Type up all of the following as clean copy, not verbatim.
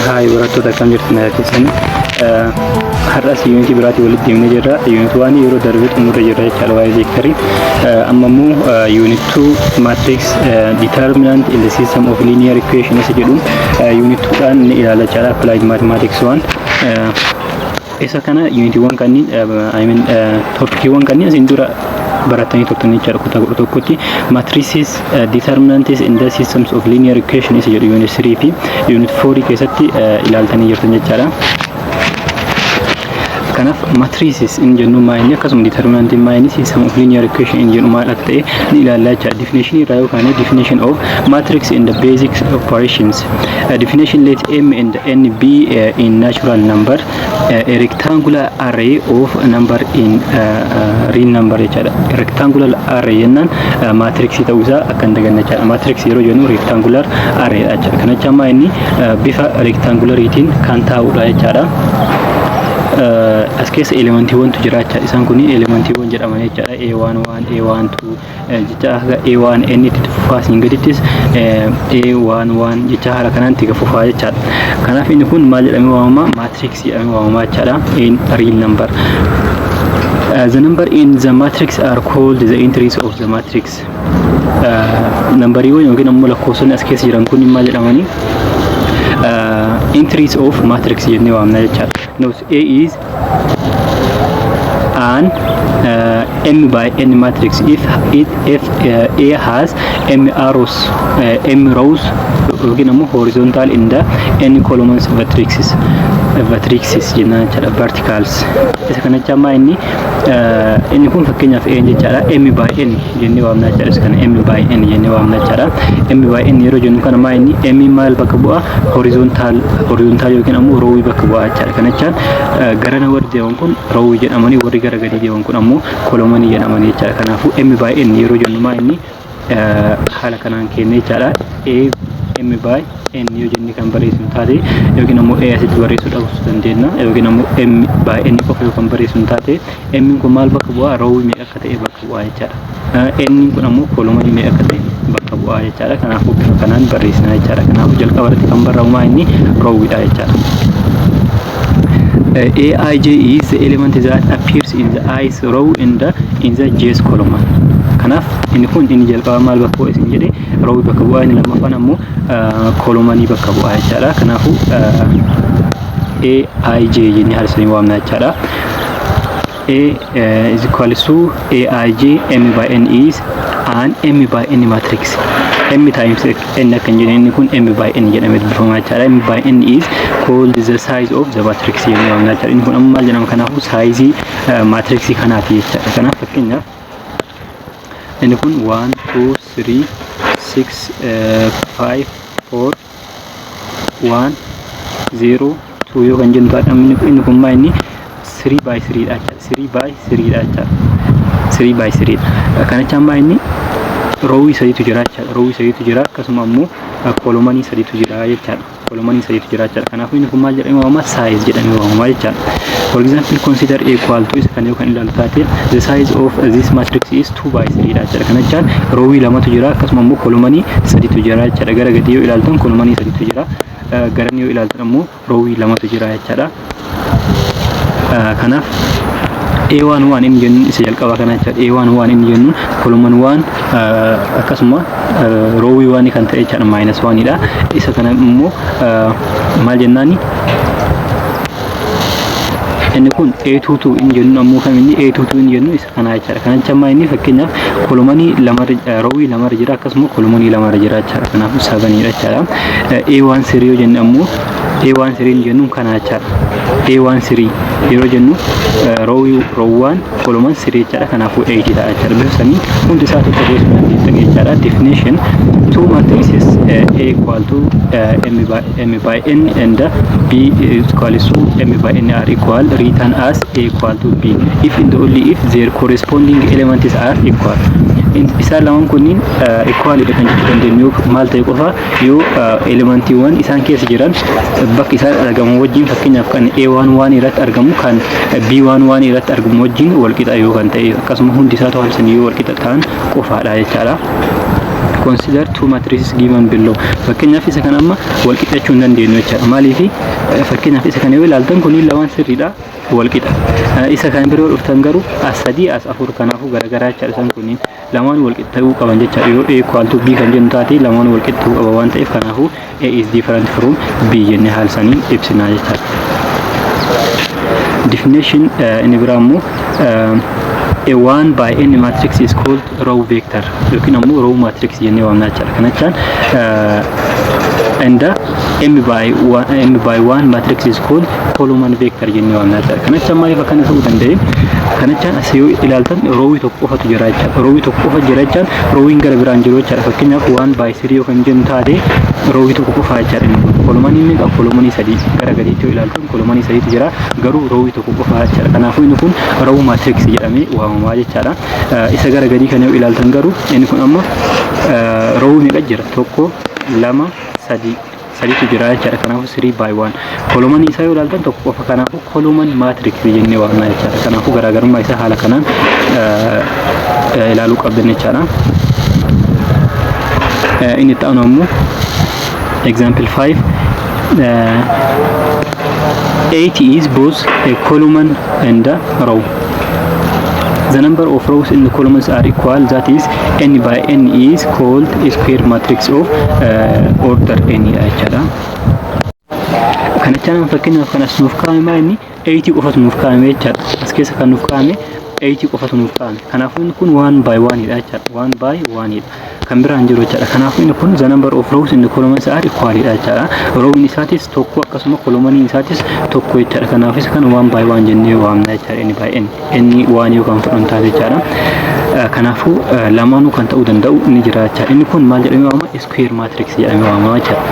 Haay, barattoota, akkam jirtu? Nagaa keessanii? Har'as yuunitii biraatii walitti deemnee jirra. Unit 1 yeroo darbee xumurre jirra jechaadha, waa'ee veektarii. Amma immoo unit 2, matrix, determinant in the system of linear equation isa jedhu unit 2dhaan ni ilaalla jechaadha. Applied Mathematics 1. Isa kana yuunitiiwwan kanneen, I mean, topiciiwwan kanneen asiin dura baratanii turtan jechaadha kutaa 11tti. Matrices, determinants in the systems of linear equation isa jedhu unit 3 fi unit 4 keessatti ilaaltanii jirtan jechaadha. Kanaaf matrices in jennu maa inni, akkasuma determinantiin maa inni, system of linear equation in jennu maal akka ta'e ni ilaallaa jechaadha. Definition irraa yookaan definition of matrix in the basic operations. Definition: let m and n be in natural number, a rectangular array of number in real number jechaadha. Rectangular array jennaan matrixii ta'uu isaa akka hin daganne jechaadha. Matrix yeroo jennu rectangular array dha jechaadha. Kana jecha maa inni bifa rectangulariitiin kan taa'udha jechaadha. As keessa elementiiwwantu jira jechaadha. Isaan kun elementiiwwan jedhaman jechaadha. A1 1, A1 2 jecha haga A1 N itti fufaa, asiin gadittis A1 1 jecha haala kanaan itti fufaa jechaadha. Kanaaf inni kun maal jedhamee waamama? Matrix jedhamee waamama jechaadha. In real number. The number in the matrix are called the entries of the matrix. Nambariiwwan yookiin ammoo lakkoofsonni as keessa jiran kun maal jedhamanii? Entries of matrix jennee waamna jechaadha. Note: A is an m by n matrix if A has m arrows, m rows yookiin ammoo horizontal in the n columns vertices jennaan jechaadha, verticals. Isa kana jecha ammaa inni kun fakkeenyaaf A jechaadha, m by n jennee waamna jechaadha. Isa kana m by n jennee waamna jechaadha. M by n yeroo jennu kana maa inni m maal bakka bu'a? Horizontal yookiin ammoo rowii bakka bu'a jechaadha. Kana jechaan garana warri deeman kun rowii jedhamanii, warri gara gadii deeman kun ammoo columnii jedhamanii jechaadha. Kanaafuu m by n yeroo jennu maa inni haala kanaan kenne jechaadha. A m by n yoo jennee kan barreessinu taate, yookiin ammoo a asitti barreessuu dhabuu dandeenya, yookiin ammoo m by n qofa yoo kan barreessinu taate, m kun maal bakka bu'aa? Rowii meeqa akka ta'e bakka bu'aa jechaadha. N kun ammoo columnii meeqa akka ta'e bakka bu'aa jechaadha. Kanaafuu bifa kanaan barreessina jechaadha. Kanaafuu jalqaba irratti kan barraa'u maa inni rowiidha jechaadha. Aij is the element that appears in the i's row in the j's column. Kanaaf inni kun inni jalqaba maal bakka bu'a isin jedhe? Rowii bakka bu'aa. Inni lammaffaan ammoo columnii bakka bu'aa jechaadha. Kanaafuu Aij jennee haala sanii waamna jechaadha. A is equal to Aij m by n is an m by n matrix. M times n akkan jedhe, inni kun m by n jedhamee dubbifama jechaadha. M by n is called the size of the matrix jennee waamna jechaadha. Inni kun amma maal jedhama? Kanaafuu sizeii matrixii kanaati jechaadha. Kanaaf fakkeenyaaf inni kun 1 2 3 6 5 4 1 0 2 yoo kan jennu taate, inni kun maa inni 3 by 3 dha jechaadha. 3 by 3 dha jechaadha. 3 by 3 dha. Kana jechaan maa inni rowii sadiitu jira jechaadha. Rowii sadiitu jira, akkasuma ammoo columnii sadiitu jira jechaadha. Columnii sadiitu jira jechaadha. Kanaafuu inni kun maal jedhamee waamama? Size jedhamee waamama jechaadha. For example, consider A equal to isa kana yoo kan ilaalu taate, the size of this matrix is 2 by 3 dha jechaadha. Kana jechaan rowii lamatu jira, akkasuma ammoo columnii sadiitu jira jechaadha. Gara gadii yoo ilaaltan columnii sadiitu jira. Garan yoo ilaaltan ammoo rowii lamatu jira jechaadha. Kanaaf A1 1 inni jennuun isa jalqabaa kana jechaadha. A1 1 inni jennuun column 1 akkasuma rowii 1 kan ta'e jechaadha, minus 1 dha. Isa kana immoo maal jennaani? Inni kun A22 inni jennuun ammoo kam inni A22 inni jennu isa kana jechaadha. Kana jecha ammaa inni fakkeenyaaf columnii lamarra, rowii lamarra jira, akkasuma columnii lamarra jira jechaadha. Kanaafuu seveniidha jechaadha. A1 3 yoo jenne ammoo A1 3 inni jennuun kana jechaadha. A1 3 yeroo jennu rowii, row 1, column 3 jechaadha. Kanaafuu 8 ta'a jechaadha. Bifa sanii hundi isaa tokko barreessuu dandeettan jechaadha. Definition: two matrices A equal to m by n and B is equal to m by n are equal, written as A equal to B if and only if their corresponding elements are equal. Isaan lamaan kunniin equalidha kan jechuu dandeenyu yoo maal ta'e qofa? Yoo elementiiwwan isaan keessa jiran bakka isaan argamu wajjin, fakkeenyaaf kan A1 1 irratti argamu kan B1 1 irratti argamu wajjin wal qixa yoo kan ta'e, akkasuma hundi isaa ta'uu yoo wal qixa ta'an qofaadha jechaadha. Consider two matrices given below. Fakkeenyaaf, isa kana amma wal qixxachuu hin dandeenyu jechaadha. Maaliif? Fakkeenyaaf, isa kana yoo ilaaltan kun lamaan sirriidha, wal qixa. Isa kan biroo dhuftan garuu as sadii, as afur, kanaafuu garagaraa jechaadha. Isaan kunniin lamaan wal qixxaa'uu qaban jechaadha. Yoo A equal to B kan jennu taate, lamaan wal qixxaa'uu qaba waan ta'eef, kanaafuu A is different from B jennee haala saniin ibsinaa jechaadha. Definition inni biraa immoo a 1 by n matrix is called row vector yookiin ammoo row matrix jennee waamna jechaadha. Kana jechaan and m by 1, m by 1 matrix is called column vector jennee waamna jechaadha. Kana jechaan maaliif akkana ta'uu danda'e? Kana jechaan as yoo ilaaltan rowii tokko qofatu jira jechaadha. Rowii tokko qofa jira jechaan rowiin gara biraan jiru jechaadha. Fakkeenyaaf, 1 by 3 yoo kan jennu taate, rowii tokko qofa jechaadha inni kun. Columnii meeqa? Columnii sadii. Gara gadiitti yoo ilaaltan columnii sadiitu jira, garuu rowii tokko qofa jechaadha. Kanaafuu inni kun row matrix jedhamee waamamaa jechaadha. Isa gara gadii kana yoo ilaaltan garuu inni kun amma rowii meeqa jira? Tokko, lama, sadii. Sadiitu jira jechaadha. Kanaafuu 3 by 1. Columnii isaa yoo ilaaltan tokko qofa. Kanaafuu column matrix jennee waamna jechaadha. Kanaafuu garaagarummaa isaa haala kanaan ilaaluu qabdan jechaadha. Inni itti aanu ammoo example 5. 8 is both a column and a row. The number of rows in the columns are equal, that is, n by n is called a square matrix of order n jechaadha. Kana jechaan fakkeenyaaf kan as nuuf kaa'ame maa inni 8 qofatu nuuf kaa'ame jechaadha. As keessa kan nuuf kaa'ame 8 qofatu nuuf kaa'ame. Kanaafuu inni kun 1 by 1 dha jechaadha. 1 by 1 dha. Kan biraan jiru jechaadha. Kanaafuu inni kun the number of rows in the columns are equal dha jechaadha. Rowiin isaatis tokko, akkasuma columniin isaatis tokko jechaadha. Kanaafis kan 1 by 1 jennee waamna jechaadha. Inni by n. Inni waan yoo kan fudhan taate jechaadha. Kanaafuu lamaanuu kan ta'uu danda'u ni jira jechaadha. Inni kun maal jedhamee waamama? Square matrix jedhamee waamama jechaadha.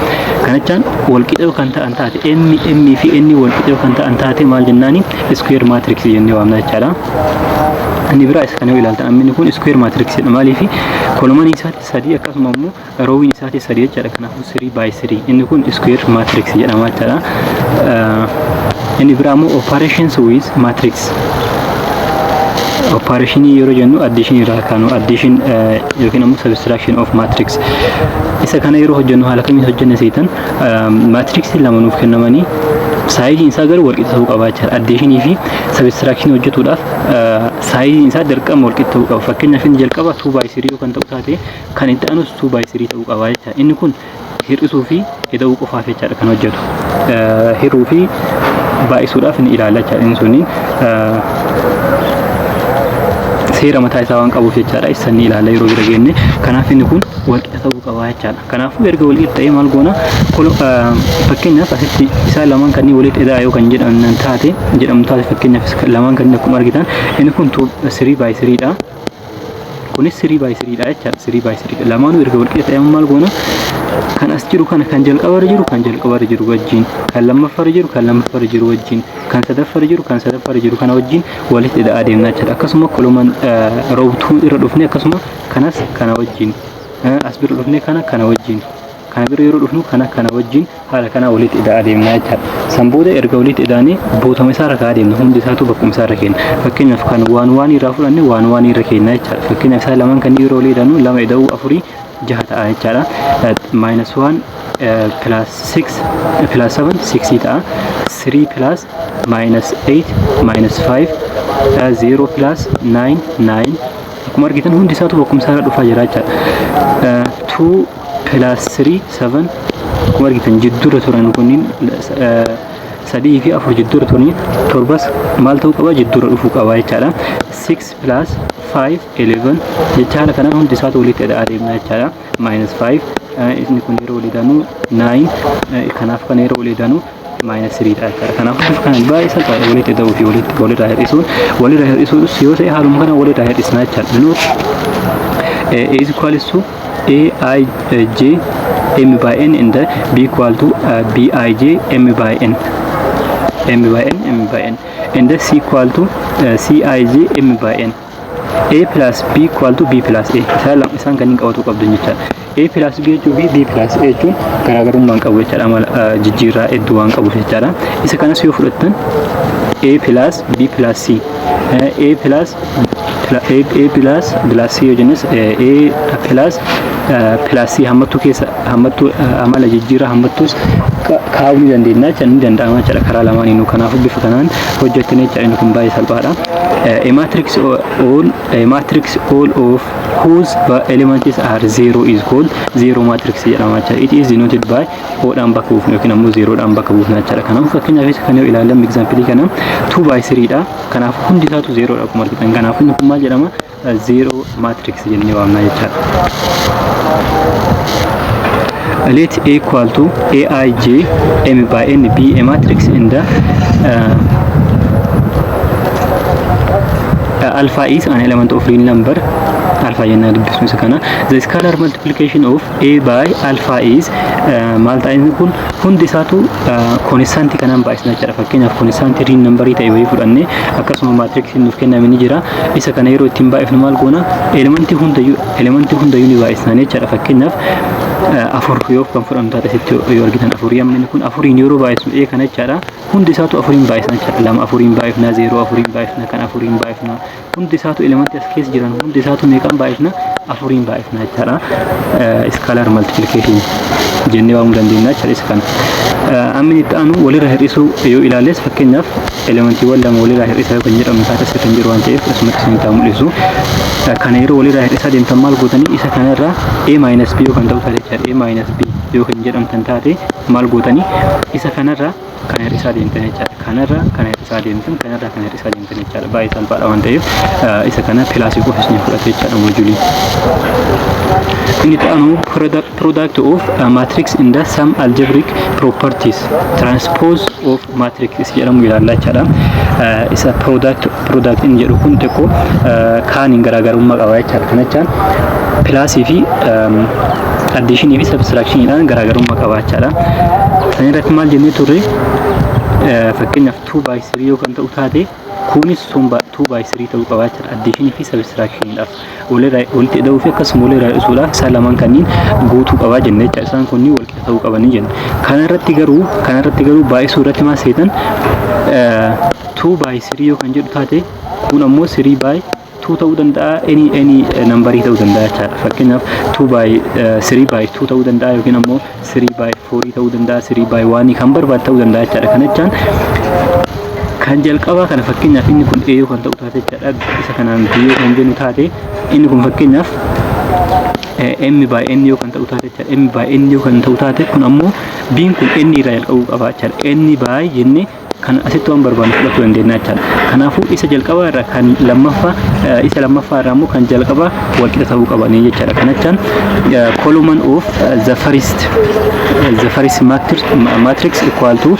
Kana jechaan walqixa kan ta'an taate, M, M fi N walqixa kan ta'an taate, maal jennaani? Square matrix jennee waamna jechaadha. Inni biraa isa kana yoo ilaaltan amma inni kun square matrix jedha. Maaliif? Columnii isaati sadii, akkasuma immoo rowiin isaati sadii jechaadha. Kanaafuu 3 by 3, inni kun square matrix jedhama jechaadha. Inni biraa immoo operations with matrix. Operationii yeroo jennu addition irraa kaanu, addition yookiin ammoo subtraction of matrix. Isa kana yeroo hojjennu haala kamiin hojjenna seetan? Matrixii lama nuuf kennamanii, sizeiin isaa garuu walqixa ta'uu qaba jechaadha. Additionii fi subtraction hojjetuudhaaf sizeiin isaa dirqama walqixa ta'uu qaba. Fakkeenyaaf, inni jalqaba 2 by 3 yoo kan ta'u taate, kan itti aanus 2 by 3 ta'uu qaba jechaadha. Inni kun hir'isuu fi ida'uu qofaaf jechaadha kan hojjetu. Hir'uu fi baay'isuudhaaf ni ilaalla jechaadha. Inni suni seera mataa isaa waan qabuuf jechaadha. Isa ni ilaalla yeroo bira geenne. Kanaaf inni kun walqixa ta'uu qaba jechaadha. Kanaafuu erga walqixa ta'ee maal goona? Fakkeenyaaf, asitti isaan lamaan kanneen walitti ida'a yoo kan jedhamu taate, fakkeenyaaf lamaan kanneen akkuma argitan inni kun 3 by 3 dha. Kunis 3 by 3 dha jechaadha. 3 by 3 lamaanuu erga walqixa ta'ee maal goona? Kan as jiru kana kan jalqabarra jiru kan jalqabarra jiru wajjin, kan lammaffarra jiru kan lammaffarra jiru wajjin, kan sadaffarra jiru kan sadaffarra jiru kana wajjin walitti hidhaa adeemna jechaadha. Akkasuma column row two irra dhufne, akkasuma kanas kana wajjin, as bira dhufne kana kana wajjin, kana bira yeroo dhufnu kana kana wajjin, haala kana walitti hidhaa adeemna jechaadha. San booda erga walitti hidhaanii bootama isaa irra kaa'aa deemna. Hundi isaatu bakkuma isaa irra kenna. Fakkeenyaaf, kan one one irraa fudhanne one one irra kenna jechaadha. Fakkeenyaaf, isaan lamaan kan yeroo walii hidhannu lama ida'uu afurii jaha ta'a jechaadha. Minus one plus six plus seven six ta'a. Three plus minus eight minus five, zero plus nine nine. Akkuma argitan hundi isaatu bakkuma isaa irra dhufaa jira jechaadha. Two plus three seven. Akkuma argitan jidduurra turan kunniin sadii fi afur jidduurra turanii, torbas maal ta'uu qaba? Jidduurra dhufuu qaba jechaadha. 6 plus 5 11 jecha haala kanaan hundi isaatu walitti hidhaa adeemna jechaadha. Minus 5, inni kun yeroo walii daanu 9, kanaaf kana yeroo walii daanu minus 3 dha jechaadha. Kanaaf bifa kanaan baay'ee salphaadha walitti hidhuu fi walitti walirraa hir'isuun. Walirraa hir'isuunis yoo ta'e haaluma kana walirraa hir'isna jechaadha. Note: A is equals to A I J M by N and B equal to B I J M by N, M by N, M by N and C equal to C I J M by N. A plus B equal to B plus A. Isaan lama isaan kanneen qabatu qabdu jechaadha. A plus B jechuu fi B plus A jechuun garaagarummaa hin qabu jechaadha. Amala jijjiirraa hedduu waan qabuuf jechaadha. Isa kanas yoo fudhattan A plus B plus C, A plus A plus plus C yoo jennes, A plus Plusii hammattuu keessa hammattuu amala jijjiirraa hammattuus kaa'uu ni dandeenya jecha, ni danda'ama jechuudha karaa lamaaniinuu. Kanaafuu bifa kanaan hojjettanii jecha, inni kun baay'ee salphaadha. A matrix all a matrix all of whose elements are zero is called zero matrix jedhama jechuudha. It is denoted by O dhaan bakka buufna yookiin ammoo zero dhaan bakka buufna jechuudha. Kanaafuu fakkeenyaaf isa kana yoo ilaallan, example kana 2 by 3 dha. Kanaafuu hundi isaatu zero dha akkuma argitan. Kanaafuu inni kun maal jedhama? Zero matrix jennee waamna jechaadha. Let A equal to Aij M by N be a matrix in the alpha is an element of real number, alpha jennaa dubbisnu isa kana. The scalar multiplication of A by alpha is maal ta'a? Inni kun hundi isaatu constantii kanaan baay'isna jechaadha. Fakkeenyaaf constantii real numberii ta'e wayii fudhannee, akkasuma matrixiin nuuf kenname ni jira. Isa kana yeroo ittiin baay'ifnu maal goona? Elementii hundayyuu ni baay'isna jechaadha. Fakkeenyaaf afur yoo kan fudhannu taate, asitti yoo argitan afurii, amma inni kun afuriin yeroo baay'isnu ee kana jechaadha. Hundi isaatu afuriin baay'isna jechaadha. Lama afuriin baay'ifna, zeeroo afuriin baay'ifna, kan afuriin baay'ifna. Hundi isaatu elementii as keessa jiran hundi isaatu meeqaan baay'ifna? Afuriin baay'ifna jechaadha. Scalar multiplication jennee waamuu dandeenya jechaadha isa kana. Amma inni itti aanu walirraa hir'isuu yoo ilaalles, fakkeenyaaf elementiiwwan lama walirraa hir'isaa yoo kan jedhamu taate, asirra kan jiru waan ta'eef asumatti isin taa mul'isu. Kana yeroo walirraa hir'isaa deemtan maal gootanii? Isa kanarraa A minus B yoo kan ta'u taate jechaadha. A minus B yoo kan jedhamtan taate maal gootanii? Isa kanarraa kana hir'isaa deemtan jechaadha. Kanarraa kana hir'isaa deemtan, kanarraa kana hir'isaa deemtan jechaadha. Baay'ee salphaadha waan ta'eef isa kana plusii qofa isin fudhate jechaadha mojuliin. Inni itti aanu product of matrix in the some algebraic properties, transpose of matrix jedhamu ilaalla jechaadha. Isa product inni jedhu kun xiqqoo kaaniin garaagarummaa qaba jechaadha. Kana jechaan plusii fi additionii fi subtractioniidhaan garaagarummaa qaba jechaadha. San irratti maal jennee turre? Fakkeenyaaf 2 by 3 yoo kan ta'u taate, kunis 2 by 3 ta'uu qaba jechaadha. Additionii fi subtractioniidhaaf walirraa walitti hidhuu fi akkasuma walirraa hir'isuudhaaf isaan lamaan kanneen guutuu qabaa jenne jecha, isaan kunniin wal qixa ta'uu qabanii jenne. Kanarratti garuu baay'isuu irratti maal seetan? 2 by 3 yoo kan jedhu taate, kun ammoo 3 by 2 ta'uu danda'a, any numberii ta'uu danda'a jechaadha. Fakkeenyaaf 2 by 3 by 2 ta'uu danda'a yookiin ammoo 3 by 4 ta'uu danda'a, 3 by 1 kan barbaadu ta'uu danda'a jechaadha. Kana jechaan kan jalqabaa kana fakkeenyaaf inni kun A yoo kan ta'u taate jechaadha. Isa kanaan B yoo kan jennu taate, inni kun fakkeenyaaf M by N yoo kan ta'u taate jechaadha. M by N yoo kan ta'u taate, kun ammoo B'n kun N irraa jalqabuu qaba jechaadha. N by jennee kan asitti waan barbaannu fudhachuu dandeenya jechaadha. Kanaafuu isa jalqabaa irraa kan lammaffaa, isa lammaffaa irraa immoo kan jalqabaa walqixa ta'uu qabanii jechaadha. Kana jechaan column of the first matrix equal to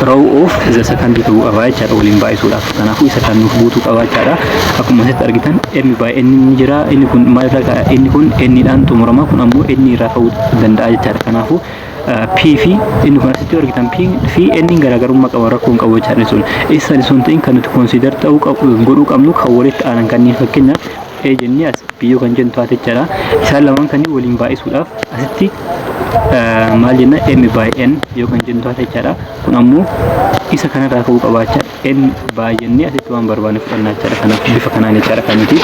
row of the second ta'uu qaba jechaadha waliin baay'isuudhaaf. Kanaafuu isa kan nuuf guutuu qaba jechaadha. Akkuma asitti argitan M by N ni jira. Inni kun maal irraa ka'a? Inni kun N dhaan xumurama. Kun ammoo N irraa ka'uu danda'a jechaadha. Kanaafuu P fi inni kun asitti argitan P fi N garaagarummaa qaba, rakkoo hin qabu jechaadha sun. Isa sun ta'in kan nuti consider ta'uu godhuu qabnu kan walitti aanan kanneen, fakkeenyaaf A jennee as B yoo kan jennu taate jechaadha. Isaan lamaan kanneen waliin baay'isuudhaaf asitti maal jenna? M by N yoo kan jennu taate jechaadha. Kun ammoo isa kanarraa ka'uu qaba jechaadha. N by jennee asitti waan barbaanne fudhannaa jechaadha. Kanaaf bifa kanaan jechaadha kan nuti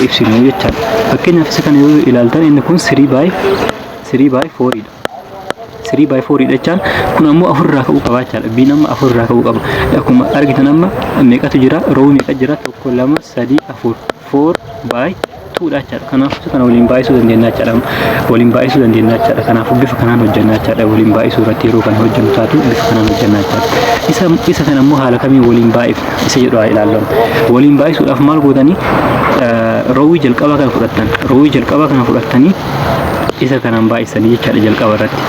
ibsinu jechaadha. Fakkeenyaaf isa kana yoo ilaaltan, inni kun 3 by 3 by 4 dha. 3 by 4 jechaan kun ammoo afur irraa ka'uu qaba jechaadha. B'n amma afur irraa ka'uu qaba. Akkuma argitan amma meeqatu jira? Row meeqa jira? Tokko, lama, sadii, afur. 4 by 2 dha jechaadha. Kanaafuu kana waliin baay'isuu dandeenya jechaadha. Waliin baay'isuu dandeenya jechaadha. Kanaafuu bifa kanaan hojjannaa jechaadha. Waliin baay'isuu irratti yeroo kana hojjennu taatu bifa kanaan hojjannaa jechaadha. Isa kana immoo haala kamiin waliin baay'ifna isa jedhu haa ilaallu. Waliin baay'isuudhaaf maal gootanii? Rowii jalqabaa kana fudhattan. Rowii jalqabaa kana fudhattanii isa kanaan baay'isanii jechaadha jalqaba irratti.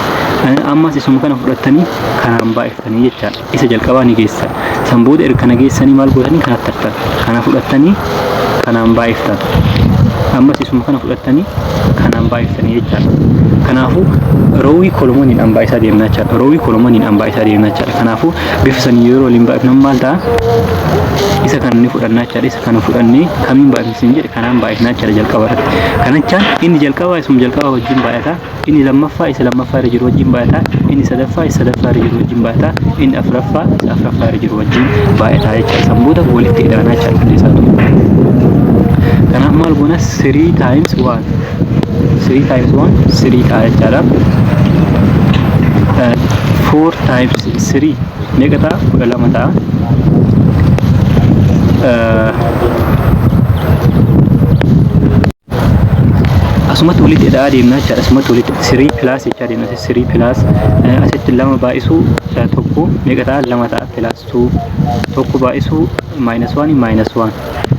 Ammas isuma kana fudhattanii kanaan baay'iftanii jechaadha. Isa jalqabaa ni geessan. San booda erga kana geessanii maal gootanii? Kanatti tartan. Kana fudhattanii kanaan baay'iftan. Ammas isuma kana fudhattanii kanaan baay'iftanii jechaadha. Kanaafuu rowii columniidhaan baay'isaa deemna jechaadha. Rowii columniidhaan baay'isaa deemna jechaadha. Kanaafuu bifa sanii yeroo waliin baay'ifnan maal ta'a? Isa kana ni fudhannaa jechaadha. Isa kana fudhannee kamiin baay'ifna isin jedhe, kanaan baay'ifnaa jechaadha jalqaba irratti. Kanachaan inni jalqabaa isuma jalqabaa wajjin baay'ata. Inni lammaffaa isa lammaffaa irra jiru wajjin baay'ata. Inni sadaffaa isa sadaffaa irra jiru wajjin baay'ata. Inni afuraffaa isa afuraffaa irra jiru wajjin baay'ata jechaadha. San booda walitti hidhaanaa jechaadha hundi isaatu. Kanaaf maal goona? 3 times 1 3 times 1 3 ta'a jechaadha. 4 times 3 meeqa ta'a? 12 ta'a. Asumatti walitti hidhaa deemna jechaadha. Asumatti walitti 3 plus jechaa deemna. 3 plus asitti lama baay'isuu tokko meeqa ta'a? Lama ta'a, plus 2. Tokko baay'isuu minus 1, minus 1.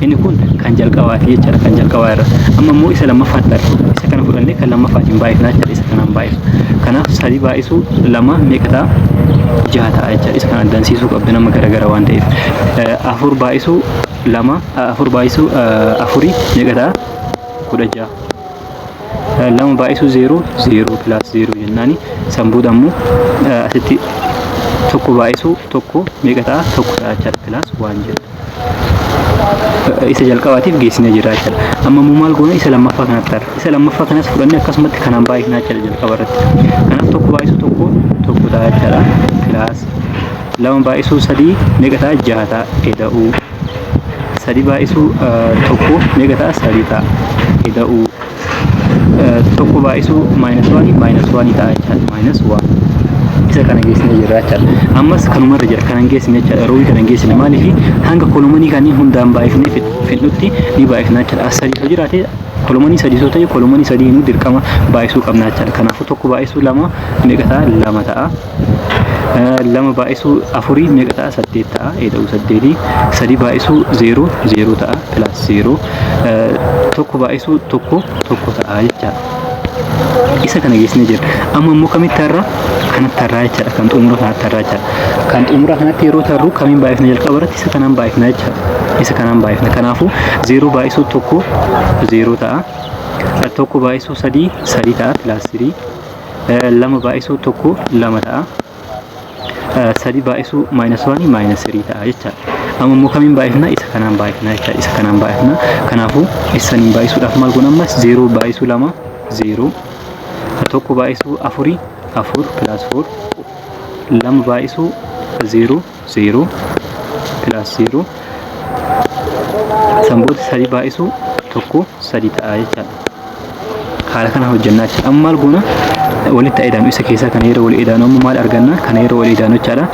Inni kun kan jalqabaati jechaadha. Kan jalqabaa irra. Amma immoo isa lammaffaatti darba. Isa kana fudhannee kan lammaffaatiin baay'ifna jechaadha. Isa kanaan baay'ifna. Kanaaf sadi baay'isuu lama meeqa ta'a? Jaha ta'a jechaadha. Isa kana addansiisuu qabdu nama garagara waan ta'eef. Afur baay'isuu lama, afur baay'isuu afurii meeqa ta'a? 16. Lama baay'isuu zeeroo, zeeroo plus zeeroo jennaani. San booda ammoo asitti tokko baay'isuu tokko meeqa ta'a? Tokko ta'a jechaadha. Plus waan jedhu. Isa jalqabaatiif geessinee jira jechaadha. Amma immoo maal goona? Isa lammaffaa kanatti tarra. Isa lammaffaa kanas fudhannee akkasumatti kanaan baay'ifnaa jechaadha jalqaba irratti. Kanaaf tokko baay'isuu tokko tokko ta'a jechaadha. Plus lama baay'isuu sadii meeqa ta'a? Jaha ta'a. Eda'uu. Sadi baay'isuu tokko meeqa ta'a? Sadi ta'a. Eda'uu. Tokko baay'isuu minus one, minus one ta'a jechaadha. Minus one. Isa kana geessine jirra jechaadha. Ammas kanumarra jira. Kana hin geessine jechaadha. Rowii kana hin geessine. Maaliif? Hanga columnii kanneen hundaan baay'ifnee fidhutti ni baay'ifna jechaadha. As sadii osoo jiraate, columnii sadii osoo ta'e, columnii sadii dirqama baay'isuu qabna jechaadha. Kanaafuu tokko baay'isuu lama meeqa ta'a? Lama ta'a. Lama baay'isuu afurii meeqa ta'a? Saddeet ta'a. Eda'uu saddeetii. Sadi baay'isuu zeeroo, zeeroo ta'a. Plus zeeroo. Tokko baay'isuu tokko, tokko ta'a jechaadha. Isa kana geessine jira. Amma immoo kamitti tarra? Kanatti tarraa jechaadha. Kan xumura kanatti tarraa jechaadha. Kan xumura kanatti yeroo tarru kamiin baay'ifna jalqaba irratti? Isa kanaan baay'ifna jechaadha. Isa kanaan baay'ifna. Kanaafuu zeeroo baay'isuu tokko zeeroo ta'a. Tokko baay'isuu sadii sadii ta'a, plus sadii. Lama baay'isuu tokko lama ta'a. Sadi baay'isuu minus one, minus sadii ta'a jechaadha. Amma immoo kamiin baay'ifna? Isa kanaan baay'ifna jechaadha. Isa kanaan baay'ifna. Kanaafuu isaniin baay'isuudhaaf maal goona ammas? Zeeroo baay'isuu lama zeeroo. Tokko baay'isuu afurii afur, plus four. Lama baay'isuu zeeroo, zeeroo, plus zeeroo. San booda sadi baay'isuu tokko sadi ta'a jechaadha. Haala kana hojjannaa jechaadha. Amma maal goona? Walitti edaanu. Isa keessaa kana yeroo wal edaanu amma maal arganna? Kana yeroo wal edaanu jechaadha.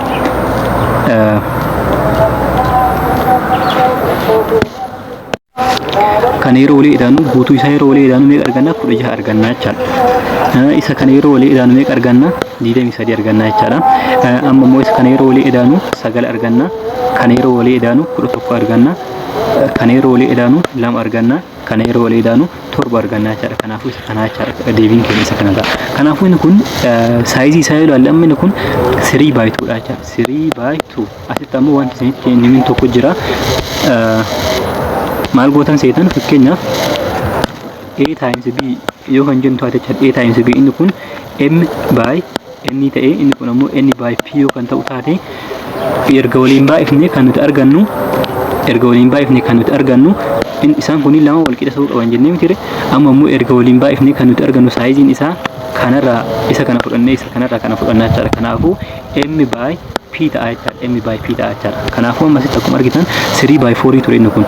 Kana yeroo walii edaanu, guutuu isaa yeroo walii edaanu meeqa arganna? 16 arganna jechaadha. Isa kana yeroo walii edaanu meeqa arganna? 23 arganna jechaadha. Amma immoo isa kana yeroo walii edaanu sagal arganna. Kana yeroo walii edaanu 11 arganna. Kana yeroo walii edaanu lama arganna. Kana yeroo walii edaanu torba arganna jechaadha. Kanaafuu isa kana jechaadha. Deebiin keenya isa kana ta'a. Kanaafuu inni kun sizeii isaa yoo ilaalle, amma inni kun 3 by 2 dha jechaadha. 3 by 2. Asitti ammoo wanti isinitti himin tokko jira. Maal gootan seetan? Fakkeenyaaf A times B yoo kan jennu taate jechaadha. A times B, inni kun M by N ta'e, inni kun ammoo N by P yoo kan ta'u taate, erga waliin baay'ifne kan nuti argannu, erga waliin baay'ifne kan nuti argannu, isaan kun lama wal qixa ta'uu qaban jennee miti? Amma immoo erga waliin baay'ifne kan nuti argannu sizeiin isaa kanarraa isa kana fudhannee isa kanarraa kana fudhannaa jechaadha. Kanaafuu M by P ta'a jechaadha. M by P ta'a jechaadha. Kanaafuu amma asitti akkuma argitan 3 by 4 ture inni kun.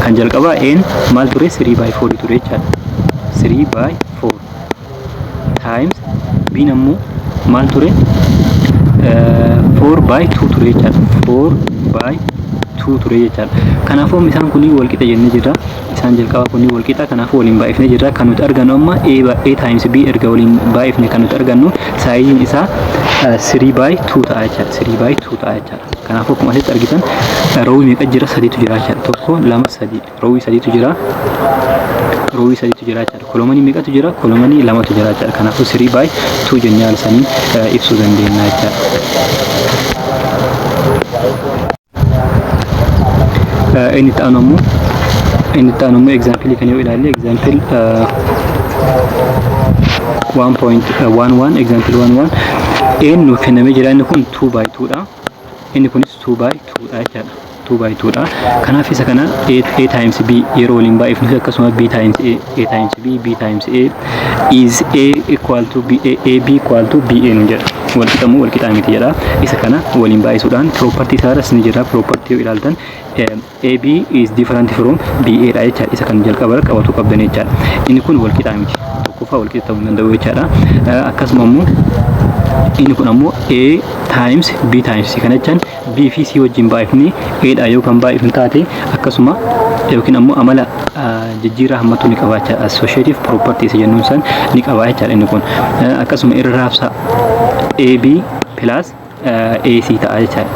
Kan jalqabaa N maal ture? 3 by 4 ture jechaadha. 3 by 4 times B ammoo maal ture? 4 by 2 ture jechaadha. 4 by 2 ture jechaadha. Kanaafuu amma isaan kunii wal qixa jennee jirra. Isaan jalqabaa kunii wal qixa. Kanaafuu waliin baay'ifnee jirra. Kan nuti argannu amma A times B erga waliin baay'ifne kan nuti argannu sizeiin isaa 3 by 2 ta'a jechaadha. 3 by 2 ta'a jechaadha. Kanaafuu akkuma asitti argitan rowii meeqa jira? Sadiitu jira jechaadha. Tokko, lama, sadi. Rowii sadiitu jira. Rowii sadiitu jira jechaadha. Columnii meeqatu jira? Columnii lamatu jira jechaadha. Kanaafuu 3 by 2 jennee haala saniin ibsuu dandeenya jechaadha. Inni itti aanu immoo example kan yoo ilaalle, example 1.11, example 11, n nuuf kennamee jira. Inni kun 2 by 2 dha. Inni kunis 2 by 2 dha jechaadha. 2 by 2 dha. Kanaaf isa kana A times B yeroo waliin baay'ifnu, akkasuma B times A, A times B, B times A, is A equal to B, A, A B equal to B A nu jedha. Walqixa moo walqixaa miti jedha. Isa kana waliin baay'isuudhaan property isaarras ni jira. Property yoo ilaaltan, AB is different from BA dha jechaadha. Isa kan jalqaba qabatu qabdan jechaadha. Inni kun walqixaa miti. Tokkoffaa walqixa ta'uu hin danda'u jechaadha. Akkasuma immoo inni kun ammoo A times B times C kana jechaan, B fi C wajjin baay'ifni A dha yoo kan baay'ifnu taate, akkasuma yookiin ammoo amala jijjiirraa hammatu ni qabaachaa, associative property isa jennuun san ni qabaa jechaadha inni kun. Akkasuma irra raabsa AB plus AC ta'a jechaadha.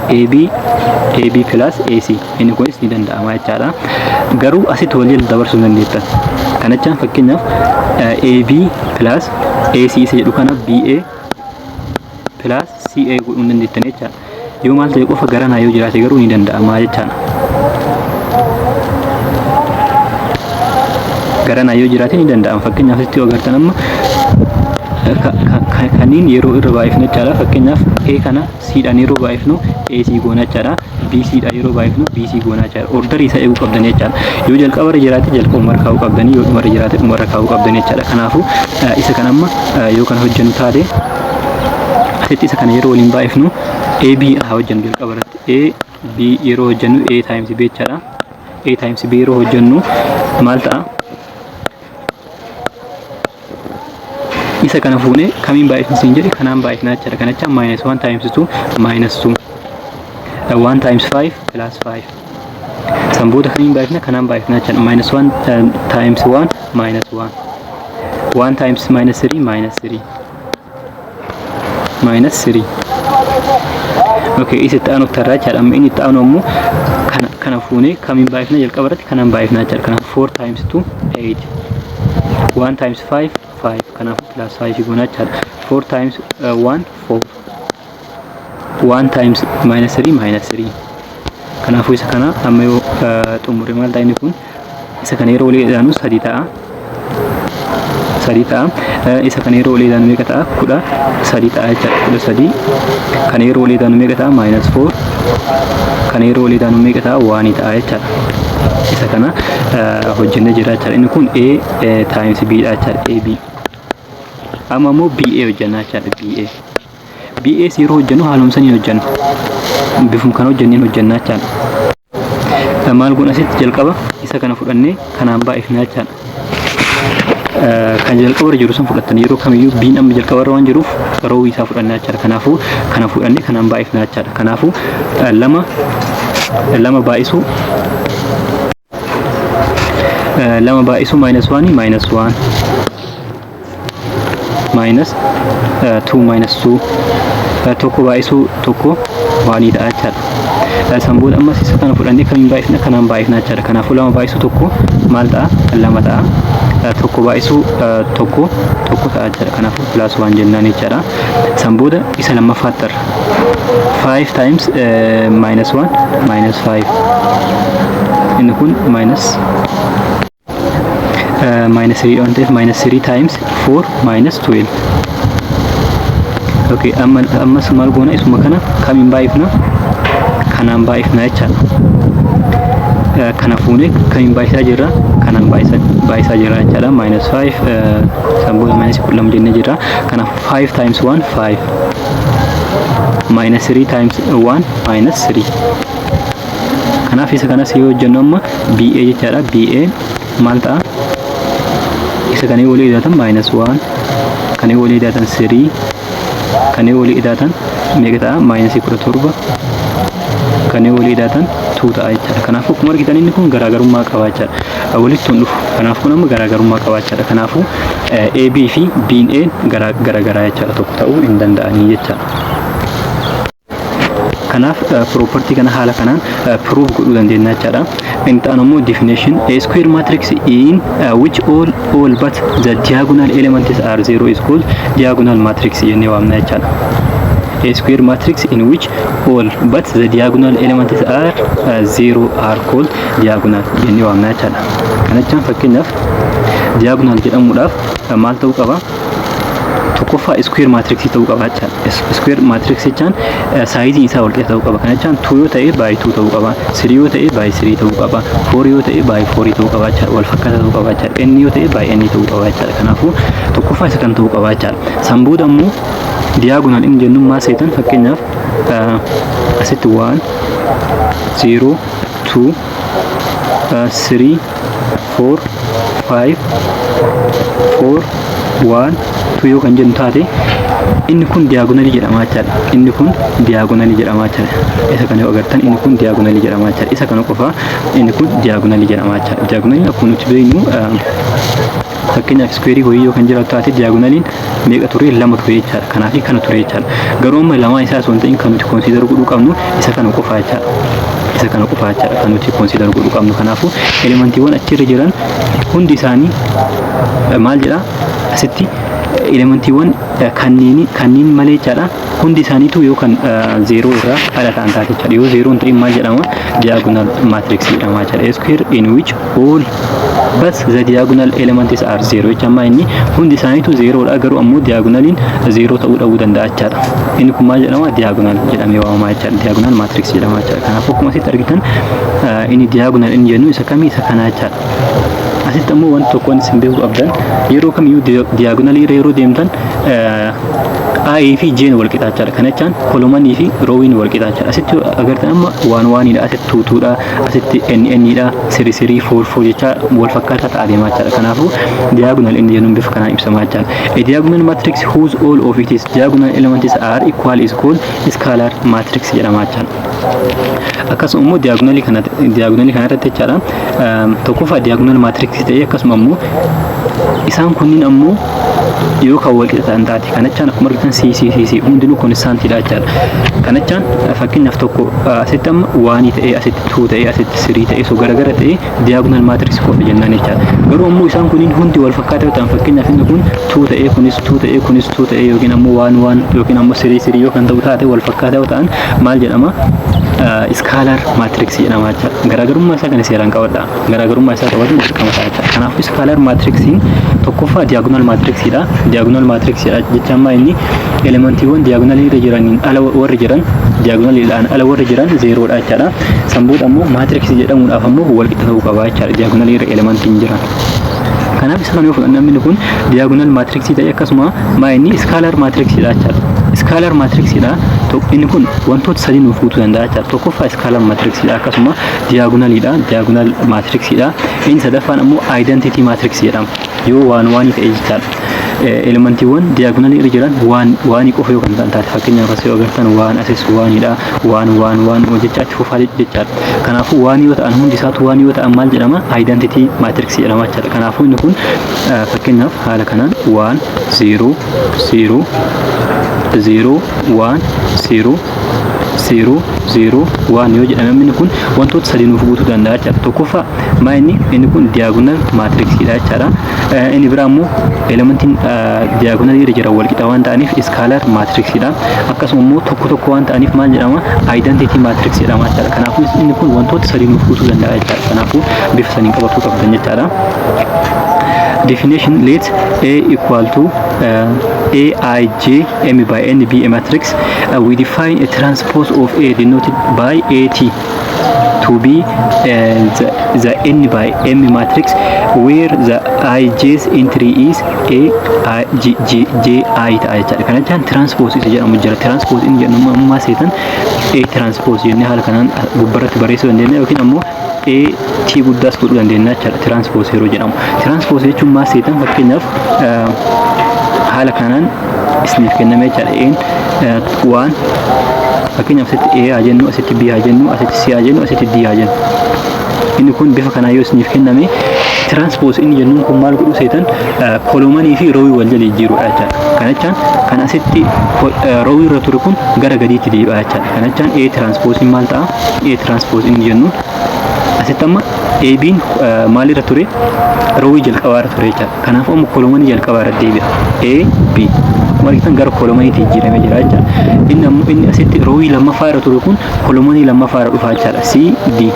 AB plus AC, inni kunis ni danda'ama jechaadha. Garuu asitti wal jala dabarsuu hin dandeettan. Kana jechaan fakkeenyaaf AB plus AC isa jedhu kana BA plus CA godhuu hin dandeettan jechaadha. Yoo maal ta'e qofa, garanaa yoo jiraate garuu ni danda'ama jechaadha. Garanaa yoo jiraate ni danda'ama. Fakkeenyaaf asitti yoo agartan, amma kanneen yeroo irra baay'ifnu jechaadha. Fakkeenyaaf A kana C dhaan yeroo baay'ifnu AC goona jechaadha. B C dhaan yeroo baay'ifnu BC goona jechaadha. Orderii isaa eeguu qabdan jechaadha. Yoo jalqaba irra jiraate jalqabuma irra kaa'uu qabdanii, yoo dhuma irra jiraate dhuma irra kaa'uu qabdan jechaadha. Kanaafuu isa kana amma yoo kana hojjennu taate, asitti isa kana yeroo waliin baay'ifnu, AB haa hojjennu jalqaba irratti. A B yeroo hojjennu, A times B jechaadha. A times B yeroo hojjennu maal ta'a? Isa kana fuunee kamiin baay'ifni siin jedhe, kanaan baay'ifna jechaadha. Kana jechaan minus 1 times 2 minus 2, 1 times 5 plus 5. San booda kamiin baay'ifna? Kanaan baay'ifna jechaadha. Minus 1 times 1 minus 1, 1 times minus 3 minus 3, minus 3. Okay, isa itti aanu tarraa jechaadha. Amma inni itti aanu ammoo kana fuunee kamiin baay'ifna? Jalqaba irratti kanaan baay'ifna jechaadha. Kanaaf 4 times 2 8, 1 times 5 5, kanaaf plus 5 goona jechaadha. 4 times 1 4, 1 times minus 3 minus 3. Kanaafuu isa kana amma yoo xumure maal ta'a inni kun? Isa kana yeroo walii ilaanu sadi ta'a, sadi ta'a. Isa kana yeroo walii ilaanu meeqa ta'a? 13 ta'a jechaadha. 13. Kana yeroo walii ilaanu meeqa ta'a? Minus 4. Kana yeroo walii ilaanu meeqa ta'a? One ta'a jechaadha. Isa kana hojjennee jira jechaadha. Inni kun A times B dha jechaadha. A B. Amma immoo BA hojjennaa jechaadha. BA. BA yeroo hojjennu haalomsanii hojjenna. Bifuma kana hojjenneen hojjennaa jechaadha. Maal goona? Asitti jalqaba isa kana fudhannee kanaan baay'ifnaa jechaadha. Kan jalqaba irra jiru san fudhattan yeroo kamiyyuu, B'n amma jalqaba irra waan jiruuf rowii isaa fudhannaa jechaadha. Kanaafuu kana fudhannee kanaan baay'ifnaa jechaadha. Kanaafuu lama lama baay'isuu lama baay'isuu minus one minus one, minus two minus two, tokko baay'isuu tokko one ta'a jechaadha. San booda ammas isa kana fudhannee kamiin baay'ifna? Kanaan baay'ifna jechaadha. Kanaafuu lama baay'isuu tokko maal ta'a? Lama ta'a. Tokko baay'isuu tokko tokko ta'a jechaadha. Kanaafuu plus one jennaan jechaadha. San booda isa lammaffaatti tarra. 5 times minus 1 minus 5. Inni kun minus 3 waan ta'eef, minus 3 times 4 minus 12. Okay, amma ammas maal goona? Isuma kana kamiin baay'ifna? Kanaan baay'ifna jechaadha. Kana fuunee kamiin baay'isaa jirra? Kanaan baay'isaa jirra jechaadha. Minus 5, san booda minus 12 jennee jirra. Kanaaf 5 times 1 5, minus 3 times 1 minus 3. Kanaaf isa kanas yoo hojjennu amma BA jechaadha. BA maal ta'a? Isa kana yoo walii idaatan minus 1, kana yoo walii idaatan 3, kana yoo walii idaatan meeqa ta'a? Minus 17, kana yoo walii idaatan 2 ta'a jechaadha. Kanaafuu akkuma argitan inni kun garaagarummaa qaba jechaadha. Walitti hin dhufu. Kanaaf kun amma garaagarummaa qaba jechaadha. Kanaafuu AB fi BA garaagaraa jechaadha. Tokko ta'uu hin danda'anii jechaadha. Kanaaf property kana haala kanaan prove godhuu dandeenya jechaadha. Inni ta'an immoo definition: a square matrix in which all but the diagonal elements are zero is called diagonal matrix jennee waamna jechaadha. A square matrix in which all but the diagonal elements are zero are called diagonal jennee waamna jechaadha. Kana jechaan fakkeenyaaf diagonal jedhamuudhaaf maal ta'uu qaba? Tokkoffaa square matrix ta'uu qaba jechaadha. Square matrix jechaan sizeiin isaa walqixa ta'uu qaba. Kana jechaan 2 yoo ta'e by 2 ta'uu qaba. 3 yoo ta'e by 3 ta'uu qaba. 4 yoo ta'e by 4 ta'uu qaba jechaadha. Wal fakkaataa ta'uu qaba jechaadha. N yoo ta'e by n ta'uu qaba jechaadha. Kanaafuu tokkoffaa isa kan ta'uu qaba jechaadha. San booda immoo Diagonal inni jennuun maal seetan? Fakkeenyaaf asitti 1, 0, 2, 3, 4, 5, 4, 1, 2 yoo kan jennu taate, inni kun diagonalii jedhama jechaadha. Inni kun diagonalii jedhama jechaadha. Isa kana yoo agartan, inni kun diagonalii jedhama jechaadha. Isa kana qofa inni kun diagonalii jedhama jechaadha. Diagonaliin akkuma nuti beeknu, fakkeenyaaf squareii wayii yoo kan jiraatu taate, diagonaliin meeqa ture? Lama ture jechaadha. Kanaaf kana ture jechaadha. Garuu amma lamaan isaa osoo hin ta'in, kan nuti consider godhuu qabnu isa kana qofa jechaadha. Isa kana qofa jechaadha kan nuti consider godhuu qabnu. Kanaafuu elementiiwwan achirra jiran hundi isaanii maal jedha asitti? Elementiiwwan kanneen malee jechaadha, hundi isaaniitu yoo kan zeeroo irraa ala ta'an taate jechaadha. Yoo zeeroo hin ta'in maal jedhama? Diagonal matrix jedhama jechaadha. Square in which all but the diagonal elements are zero jecha amma inni hundi isaaniitu zeeroodha, garuu ammoo diagonaliin zeeroo ta'uu dhabuu danda'a jechaadha. Inni kun maal jedhama? Diagonal jedhamee waamamaa jechaadha. Diagonal matrix jedhama jechaadha. Kanaafuu akkuma asitti argitan, inni diagonal inni jennu isa kamii? Isa kanaa jechaadha. Asitti ammoo wanti tokko wanti isin beekuu qabdan, yeroo kamiyyuu diagonalii irra yeroo deemtan I fi J wal qixa jechaadha. Kana jechaan columnii fi rowiin wal qixa jechaadha. Asitti agartan amma one oneiidha, asitti two twodha, asitti n nidha, three three, four four jecha wal fakkaataa ta'aa deemaa jechaadha. Kanaafuu diagonal inni jennuun bifa kanaan ibsamaa jechaadha. A diagonal matrix whose all of its diagonal elements are equal is called scalar matrix jedhama jechaadha. Akkasuma immoo diagonalii kana irratti jechaadha. Tokkoffaa diagonal matrix ta'ee, akkasuma immoo isaan kunniin ammoo yoo kan wal qixa ta'an taate, kanachaan akkuma argitan C C C C hundinuu constantiidha jechaadha. Kanachaan fakkeenyaaf tokko asitti amma oneii ta'ee, asitti two ta'ee, asitti three ta'ee, so garagara ta'ee diagonal matrix qofa jennaan jechaadha. Garuu ammoo isaan kunniin hundi wal fakkaataa yoo ta'an, fakkeenyaaf inni kun two ta'ee, kunis two ta'ee, kunis two ta'ee, yookiin ammoo one one yookiin ammoo three three yoo kan ta'u taate, wal fakkaataa yoo ta'an maal jedhama? Scalar matrix jedhama jechaadha. Garaagarummaa isaa kana seeraan qabadha. Garaagarummaa isaa qabatuun dirqama ta'a jechaadha. Kanaafuu scalar matrixiin tokkoffaa diagonal matrixiidha. Diagonal matrixiidha jecha ammaa inni elementiiwwan diagonalii irra jiraniin ala warri jiran, diagonaliidhaan ala warri jiran zeeroodha jechaadha. San booda ammoo matrixii jedhamuudhaaf ammoo wal qixa ta'uu qaba jechaadha, diagonalii irra elementiin jiran. Kanaaf isa kana yoo fudhanne, namni kun diagonal matrixii ta'e, akkasuma maa inni scalar matrixiidha jechaadha. Scalar matrixiidha. Inni kun wantoota sadii nuuf guutuu danda'a jechaadha. Tokkoffaa scalar matrixiidha, akkasuma diagonaliidha, diagonal matrixiidha. Inni sadaffaan ammoo identity matrix jedhama. Yoo one oneii ta'e jechaadha. Elementiiwwan diagonalii irra jiran one oneii qofa yoo kan ta'an taate, fakkeenyaaf asii yoo agartan one, asis oneiidha, one one one jechaa itti fufaa jechaadha. Kanaafuu oneii yoo ta'an, hundi isaatu oneii yoo ta'an maal jedhama? Identity matrix jedhama jechaadha. Kanaafuu inni kun fakkeenyaaf haala kanaan 1 0 0 0 1 0 0 0 1 yoo jedhame, inni kun wantoota sadii nuuf guutuu danda'a jechaadha. Tokkoffaa maa inni kun diagonal matrixiidha jechaadha. Inni biraa immoo elementiin diagonalii irra jiran wal qixa waan ta'aniif scalar matrixiidha. Akkasuma immoo tokko tokko waan ta'aniif maal jedhama? Identity matrix jedhama jechaadha. Kanaafuu inni kun wantoota sadii nuuf guutuu danda'a jechaadha. Kanaafuu bifa saniin qabatuu qabdan jechaadha. Definition: let A equal to A I J M by N be a matrix. We define a transpose of A denoted by AT to be the N by M matrix where the ij's entry is A I G G J I ta'a jechaadha. Kana jechaan transpose isa jedhamu jira. Transpose inni jedhamu ammaa seetan A transpose jennee haala kanaan gubbarratti barreessuu dandeenya, yookiin ammoo A T guddaas godhuu dandeenya jechaadha. Transpose yeroo jedhamu. Transpose jechuun maal seetan? Fakkeenyaaf haala kanaan isiniif kenname jechaadha. Een waan fakkeenyaaf asitti A haa jennu, asitti B haa jennu, asitti C haa jennu, asitti D haa jennu. Inni kun bifa kanaa yoo isiniif kenname, transpose inni jennuun kun maal godhu seetan? Columnii fi rowii wal jala jijjiiruudha jechaadha. Kana jechaan kan asitti rowii irra ture kun gara gadiitti deebi'a jechaadha. Kana jechaan A transposeiin maal ta'a? A transpose inni jennuun asitti amma AB'n maalirra ture? Rowii jalqabaa irra ture jechaadha. Kanaafuu amma columnii jalqabaa irra deebi'a. A B akkuma argitan gara columniitti jijjiiramee jira jechaadha. Inni ammoo inni asitti rowii lammaffaa irra ture kun columnii lammaffaa irra dhufa jechaadha. C D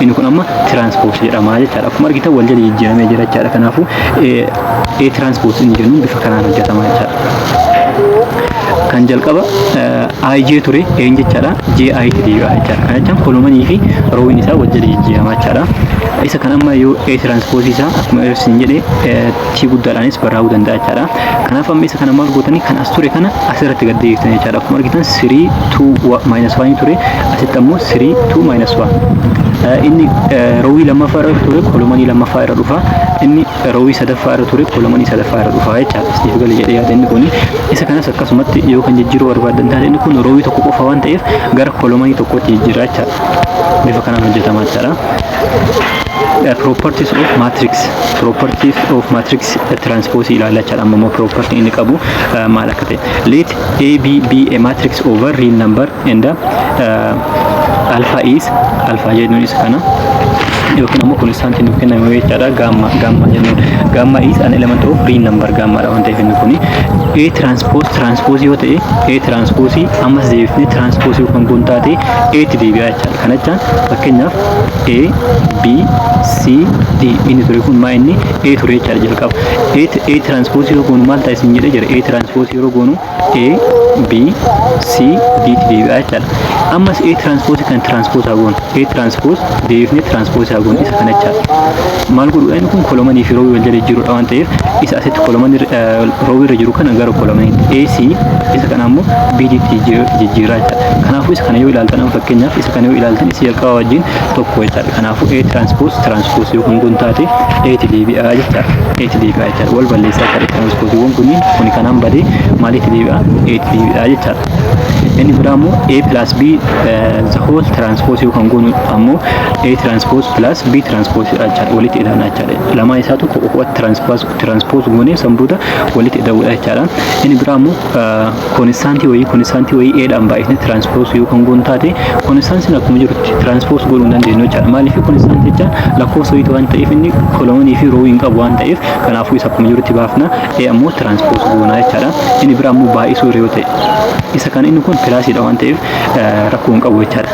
inni kun amma transpose jedhama jechaadha. Akkuma argitan wal jala jijjiiramee jira jechaadha. Kanaafuu A transpose inni jennuun bifa kanaan hojjetama jechaadha. Kan jalqaba IJ ture een jechaadha, JI tti deebi'a jechaadha. Kana jechaan columnii fi rowiin isaa wal jala jijjiirama jechaadha. Isa kan amma yoo A transpose isaa akkuma isin jedhe T guddaadhaanis barraa'uu danda'a jechaadha. Kanaaf amma isa kana maal gootanii, kan as ture kana asirratti gad deebiftan jechaadha. Akkuma argitan 3 2 minus 1 ture, asitti ammoo 3 2 minus 1. Inni rowii lammaffaa irra ture columnii lammaffaa irra dhufa. Inni rowii sadaffaa irra ture columnii sadaffaa irra dhufa jechaadha. Isiniif gale jedhee yaada inni kuni. Isa kanas akkasumatti yoo kan jijjiiruu barbaadan taate, inni kun rowii tokko qofa waan ta'eef gara columnii tokkotti jijjiirra jechaadha. Bifa kanaan hojjetama jechaadha. Properties of matrix, properties of matrix transpose ilaalla jechaadha. Amma immoo property inni qabu maal akka ta'e. Let A B be a matrix over real number and alpha is, alpha jennuun isa kana yookiin ammoo constantii nuuf kenname jechaadha. Gamma, gamma jennuun gamma is an element of real number, gamma dha waan ta'eef inni kuni A transpose transpose yoo ta'e, A transpose ammas deebifnee transpose yoo kan goon taate, A tti deebi'a jechaadha. Kana jechaan fakkeenyaaf A B C D inni ture kun maa inni A ture jechaadha jalqaba. A transpose yoo goonu maal ta'a isin jedhee jira. A transpose yeroo goonu A B C D tti deebi'a jechaadha. Ammas A transpose kan transpose haa goonu, A transpose deebifnee transpose haa goonu isa kana jechaadha. Maal godhuudha? Inni kun columnii fi rowii wal jala jijjiiruudha waan ta'eef, isa asitti columnii rowii irra jiru kana gara columniitti, AC isa kana ammoo BD tti jijjiiraa jechaadha. Kanaafuu isa kana yoo ilaaltan, amma fakkeenyaaf isa kana yoo ilaaltan, isa jalqaba wajjin tokko jechaadha. Kanaafuu A transpose transpose yoo kun taate A tti deebi'a jechaadha. A tti deebi'a jechaadha. Wal balleessaa jechaadha. Transposeiiwwan kunniin kuni kanaan badee maalitti deebi'a? A tti deebi'a jechaadha. Inni biraa immoo A plus B the whole transpose yoo kan goonu ammoo A transpose plus B transpose jechaadha. Walitti ida'ana jechaadha. Lamaan isaa tokko qofaatti transpose transpose goonee san booda walitti ida'uudha jechaadha. Inni biraa immoo constantii wayii A dhaan baay'isnee transpose yoo kan goonu taate, constantiin akkuma jirutti transpose godhuu hin dandeenyu jechaadha. Maaliif? Constantii jechaan lakkoofsa wayiitu waan ta'eef, inni columnii fi rowii hin qabu waan ta'eef, kanaafuu isa akkuma jirutti baafna, A ammoo transpose goona jechaadha. Inni biraa immoo baay'isuu yoo ta'e, isa kan inni kun plusiidha waan ta'eef rakkoo hin qabu jechaadha.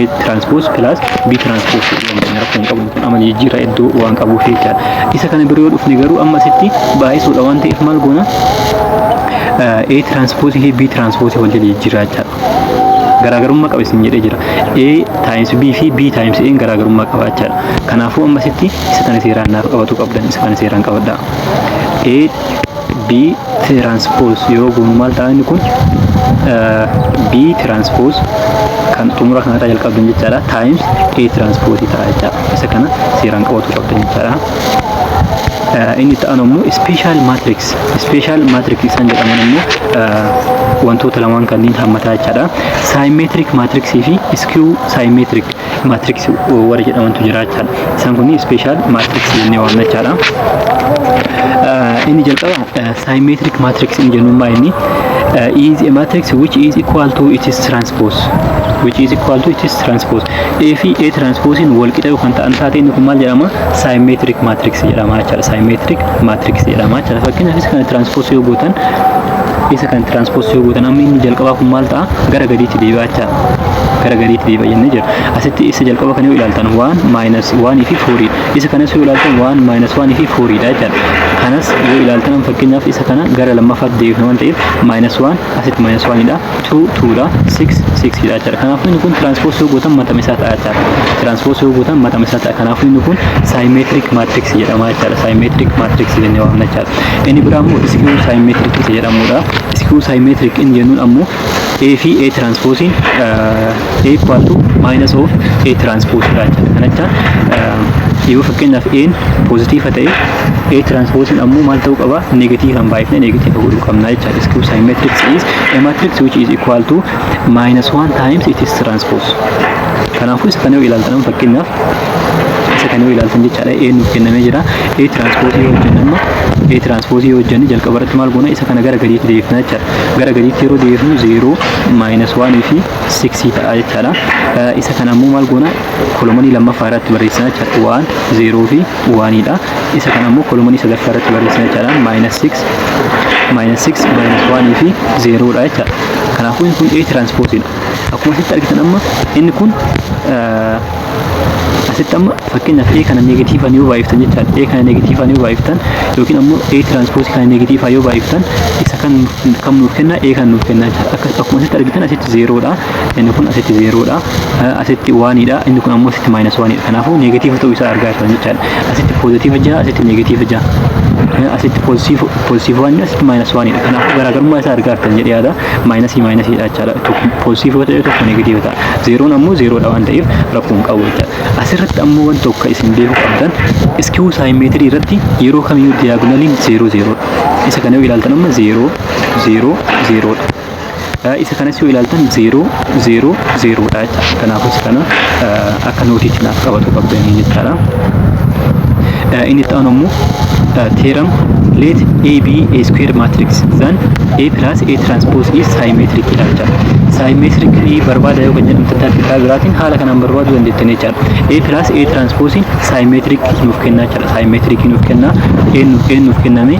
A transpose plus B transpose rakkoo hin qabu, kun amala jijjiirraa iddoo waan qabuuf jechaadha. Isa kana bira yoo dhufne garuu amma asitti baay'isuudha waan ta'eef maal goona? A transpose fi B transpose wal jala jijjiirraa jechaadha. Garaagarummaa qaba isin jedhee jira. A times B fi B times A garaagarummaa qaba jechaadha. Kanaafuu amma asitti isa kana seeraan naaf qabatu qabdan, isa kana seeraan qabadha. A B transpose yeroo goonu maal ta'a? Inni kun B transpose kan xumura kanarraa jalqabdan jechaadha, times A transpose ta'a jechaadha. Isa kana seeraan qabatu qabdan jechaadha. Inni ta'an ammoo special matrix, special matrix isaan jedhaman ammoo wantoota lamaan kanneen hammataa jechaadha. Symmetric matrix fi skew symmetric matrix warra jedhamantu jira jechaadha. Isaan kun special matrix jennee waamna jechaadha. Inni jalqaba symmetric matrix inni jennuun maa inni is a matrix which is equal to its transpose, which is equal to its transpose. A fi A transposein wal qixa yoo kan ta'an taate, inni kun maal jedhama? Symmetric matrix jedhama jechaadha. Symmetric matrix jedhama jechaadha. Fakkeenyaaf isa kana transpose yoo gootan, isa kan transpose yoo gootan, amma inni jalqabaa kun maal ta'a? Gara gadiitti deebi'a jechaadha. Gara gadiitti deebi'a jennee jira. Asitti isa jalqaba kana yoo ilaaltan 1 minus 1 fi 4, isa kanas yoo ilaaltan 1 minus 1 fi 4 dha jechaadha. Kanas yoo ilaaltan, fakkeenyaaf isa kana gara lammaffaatti deebifna waan ta'eef, minus 1 asitti minus 1 dha, 2 2 dha, 6 6 dha jechaadha. Kanaafuu inni kun transpose yoo gootan matama isaa ta'a jechaadha. Transpose yoo gootan matama isaa ta'a. Kanaafuu inni kun symmetric matrix jedhama jechaadha. Symmetric matrix jennee waamna jechaadha. Inni biraa immoo skew symmetric isa jedhamudha. Skew symmetric inni jennuun ammoo A fi A transposein A equal to minus of A transpose dha jechaadha. Kana jechaan yoo fakkeenyaaf A'n positive ta'e, A transposein ammoo maal ta'uu qaba? Negativean baay'ifnee negative godhuu qabna jechaadha. Skew symmetric is a matrix which is equal to minus 1 times its transpose. Kanaafuu isa kana yoo ilaaltan, fakkeenyaaf isa kana yoo ilaaltan jechaadha, A nuuf kennamee jira. A transpose yoo hojjennu, amma A transpose yoo hojjennu, jalqaba irratti maal goona? Isa kana gara gadiitti deebifna jechaadha. Gara gadiitti yeroo deebifnu 0 minus 1 fi 6 ta'a jechaadha. Isa kana ammoo maal goona? Columnii lammaffaa irratti barreessina jechaadha. 1 0 fi 1 dha. Isa kana ammoo columnii sadaffaa irratti barreessina jechaadha. Minus 6 minus 6 minus 1 fi 0 dha jechaadha. Kanaafuu inni kun A transpose dha. Akkuma asitti argitan amma inni kun asitti Asitti amma fakkeenyaaf A kana negativeaan yoo baay'iftan jechaadha. A kana negativeaan yoo baay'iftan yookiin ammoo A transpose kana negativeaan yoo baay'iftan, isa kan kam nuuf kenna? A kan nuuf kenna jechaadha. Akka akkuma asitti argitan, asitti zerodha. Inni kun asitti zerodha. Asitti onedha. Inni kun ammoo asitti minus onedha. Kanaafuu negative ta'uu isaa argaa jirtan jechaadha. Asitti positive jira, asitti negative jira. Asitti positive onedha, asitti minus onedha. Kanaafuu garaagarummaa isaa argaa jirtan jedhee yaada. Minusii minusiidha jechaadha. Tokko positive ta'e, tokko negative ta'a. Zeroon ammoo zerodha waan ta'eef rakkoo hin qabu jechaadha. Asirratti ammoo wanti tokko isin beekuu qabdan, skew symmetry irratti yeroo kamiyyuu diagonaliin zero zerodha. Isa kana yoo ilaaltan amma zero zero zerodha. Isa kanas yoo ilaaltan zero zero zerodha jechaadha. Kanaafuu isa kana akka noteiitti naaf qabatu qabdanii jechaadha. Inni itti aanu immoo theorem: let A be a square matrix, then A plus A transpose is symmetric dha jechaadha. Symmetric barbaada yoo kan jedhamtu taate, karaa biraatiin haala kanaan barbaaduu dandeettan jechaadha. A plus A transpose symmetric nuuf kenna jechaadha. Symmetric nuuf kenna. A nuuf kenname.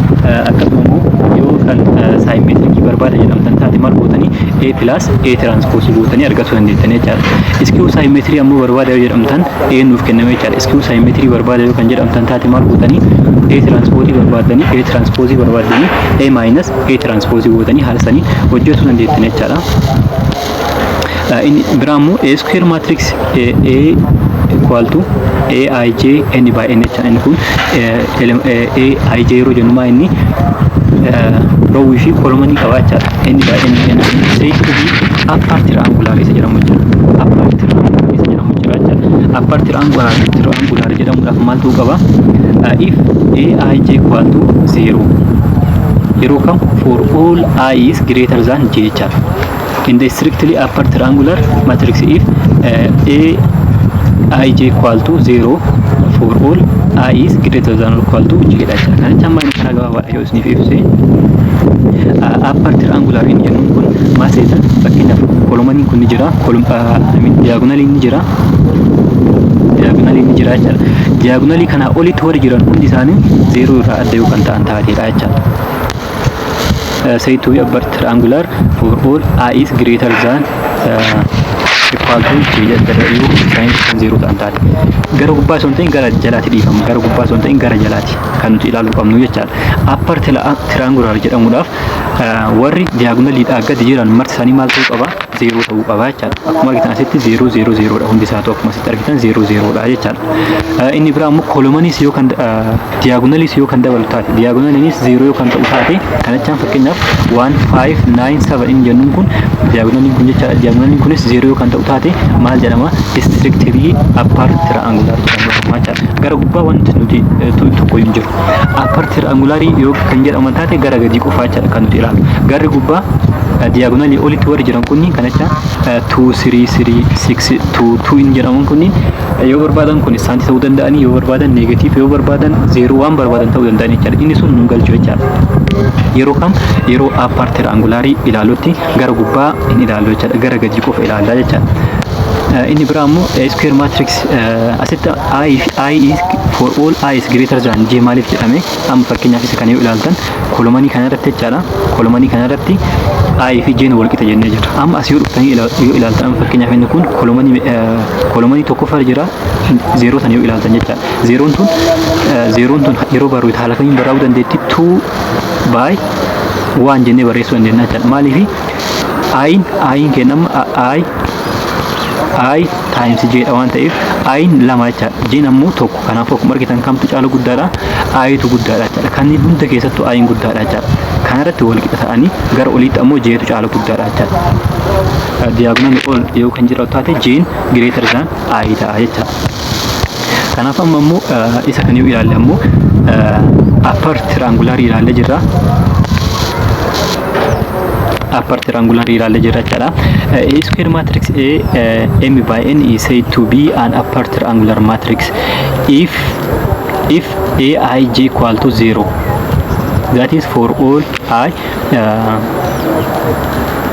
Akkasuma immoo yoo kan symmetric barbaada jedhamtan taate, maal gootanii? A plus A transpose gootanii argachuu dandeettan jechaadha. Skew symmetry ammoo barbaada yoo jedhamtan, A nuuf kenname jechaadha. Skew symmetry barbaada yoo kan jedhamtan taate, maal gootanii? A transpose barbaadanii, A transpose barbaadanii, A minus A transpose gootanii haala sanii hojjechuu dandeettan jechaadha. Inni biraa immoo A square matrix A equal to A I J N by N jecha. Inni kun A I J yeroo jennu maa inni rowii fi columnii qaba jechaadha. N by N N said to be upper triangular isa jedhamu jira. Upper triangular isa jedhamu jira jechaadha. Upper triangular jedhamuudhaaf maal ta'uu qaba? If A I J equal to 0, yeroo kam? For all I is greater than j jechaadha. In the strictly upper triangular matrix, if A I j equal to 0 for all I is greater than or equal to j dha jechaadha. Kana jechaan maal? Karaa gabaabaadha yoo isiniif ibse, upper triangular inni jennuun kun maal seetan? Fakkeenyaaf columniin kun ni jira, diagonaliin ni jira, diagonaliin ni jira jechaadha. Diagonalii kanaa olitti warri jiran hundi isaanii zero irraa adda yoo kan ta'an taateedha jechaadha. Say to be upper triangular for all I is greater than equal to j jedha, yoo isaanii kan zero ta'an taate. Gara gubbaa osoo hin ta'in gara jalaatti dhiifama. Gara gubbaa osoo hin ta'in gara jalaatti kan nuti ilaaluu qabnu jechaadha. Upper triangular jedhamuudhaaf warri diagonaliidhaa gadi jiran marti isaanii maal ta'uu qaba? Zero ta'uu qaba jechaadha. Akkuma argitan asitti zero zero zerodha hundi isaatu. Akkuma asitti argitan zero zerodha jechaadha. Inni biraa immoo columniis yoo kan diagonaliis yoo kan dabalu taate, diagonaliinis zero yoo kan ta'u taate, kana jechaan fakkeenyaaf 1, 5, 9, 7 inni jennuun kun, diagonaliin kun jechaadha. Diagonaliin kunis zero yoo kan ta'u taate maal jedhama? Strictly upper triangular jedhama jechaadha. Gara gubbaa wanti nuti tokko hin jiru. Upper triangular yoo kan jedhaman taate gara gadii qofaa jechaadha kan nuti ilaallu. Garri gubbaa diagonalii olitti warri jiran kunniin, kan jecha 2, 3, 3, 6, 2, 2 inni jedhaman kunniin, yoo barbaadan constantii ta'uu danda'anii, yoo barbaadan negative, yoo barbaadan zero, waan barbaadan ta'uu danda'anii jechaadha. Inni sun nu galchu jechaadha. Yeroo kam? Yeroo upper triangularii ilaalutti gara gubbaa hin ilaallu jechaadha. Gara gadii qofa ilaallaa jechaadha. Inni biraa immoo square matrix asitti I is for all I is greater than j maaliif jedhame? Amma fakkeenyaaf isa kana yoo ilaaltan, columnii kana irratti jechaadha. Columnii kana irratti I fi j wal qixa jennee jirra. Amma as yoo dhuftanii yoo ilaaltan, amma fakkeenyaaf inni kun columnii tokkoffaa jira. Zero tan yoo ilaaltan jechaadha. Zeroon tun yeroo barru haala kamiin barraa'uu dandeetti? 2 by 1 jennee barreessuu dandeenya jechaadha. Maaliifi? I'n kennama I times j dha waan ta'eef, i'n lama jechaadha. J'n ammoo tokko. Kanaafuu akkuma argitan kamtu caala guddaadha? I'tu guddaadha jechaadha. Kanneen hunda keessattuu i'n guddaadha jechaadha. Kanarratti wal qixa ta'anii gara oliitti ammoo j'tu caala guddaadha jechaadha. Diagonalii ol yoo kan jiraatu taate, j'n greater than I ta'a jechaadha. Kanaaf amma immoo isa kan yoo ilaalle, ammoo upper triangular ilaallee jirra. Upper triangular ilaallee jirra jechaadha. A square matrix A M by N is said to be an upper triangular matrix if A I j equal to 0, that is for all I.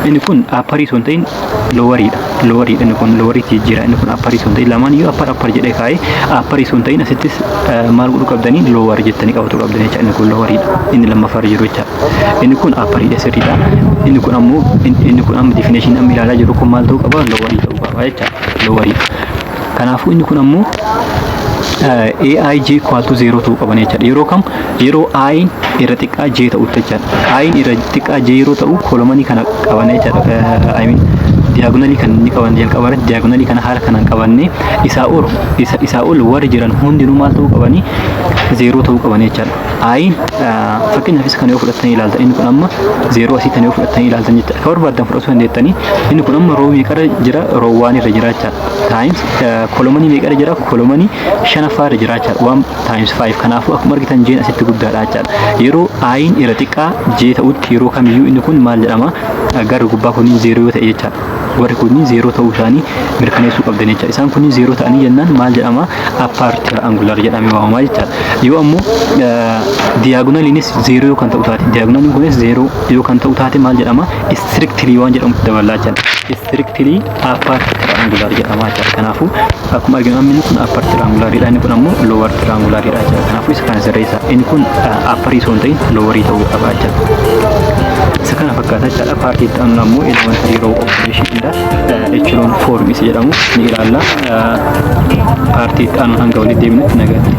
Inni kun upperii osoo hin ta'in loweriidha. Loweriidha, inni kun loweriitti jijjiira. Inni kun upperii osoo hin ta'in, lamaan iyyuu upper upper jedhee kaa'ee, upperii osoo hin ta'in asittis maal godhuu qabdanii? Lower jettanii qabatu qabdanii jecha. Inni kun loweriidha. Inni lammaffaa jiru jecha. Inni kun upperiidha, sirriidha. Inni kun ammoo, inni kun amma definition amma ilaalaa jiru kun maal ta'uu qaba? Lowerii ta'uu qaba jecha. Loweriidha. Kanaafuu inni kun ammoo AIJ equal to 0 ta'uu qaban jechaadha. Yeroo kam? Yeroo I irra xiqqaa J ta'utti jechaadha. I irra xiqqaa J yeroo ta'u columnii kana qaban jechaadha. I mean, diagonalii kan inni qaban jalqaba irratti diagonalii kana haala kanaan qabannee isaa ol warri jiran hundinuu maal ta'uu qabanii? Zeeroo ta'uu qaban jechaadha. I'n fakkeenyaaf isa kana yoo fudhattanii ilaaltan, inni kun amma zeeroo asii kana yoo fudhattanii ilaaltan jechaadha. Akka barbaaddan fudhachuu dandeettanii. Inni kun amma row meeqarra jira? Row one irra jira jechaadha. Times columnii meeqarra jira? Columnii shanaffaa irra jira jechaadha. One times five. Kanaafuu akkuma argitan J'n asitti guddaadha jechaadha. Yeroo I'n irra xiqqaa J ta'utti yeroo kamiyyuu inni kun maal jedhama? Gara gubbaa kunniin zeeroo yoo ta'e jechaadha. Warri kunniin zeeroo ta'uu isaanii mirkaneessuu qabdan jechaadha. Isaan kunniin zeeroo ta'anii jennaan maal jedhama? Upper triangular jedhamee waamamaa jechaadha. Yoo ammoo diagonaliinis zeeroo yoo kan ta'u taate, diagonaliin kunis zeeroo yoo kan ta'u taate maal jedhama? Strictly waan jedhamutti dabalaa jechaadha. Strictly upper triangular jedhama jechaadha. Kanaafuu akkuma arginu amma inni kun upper triangularidha. Inni kun ammoo lower triangularidha jechaadha. Kanaafuu isa kana sirreessa. Inni kun upperii osoo hin ta'in lowerii ta'uu qaba jechaadha. Isa kana fakkaata jechaadha. Partii itti aanu ammoo elementary row operation dha. Echelon form isa jedhamu ni ilaalla. Partii itti aanu hanga walitti deebinutti nagaatti.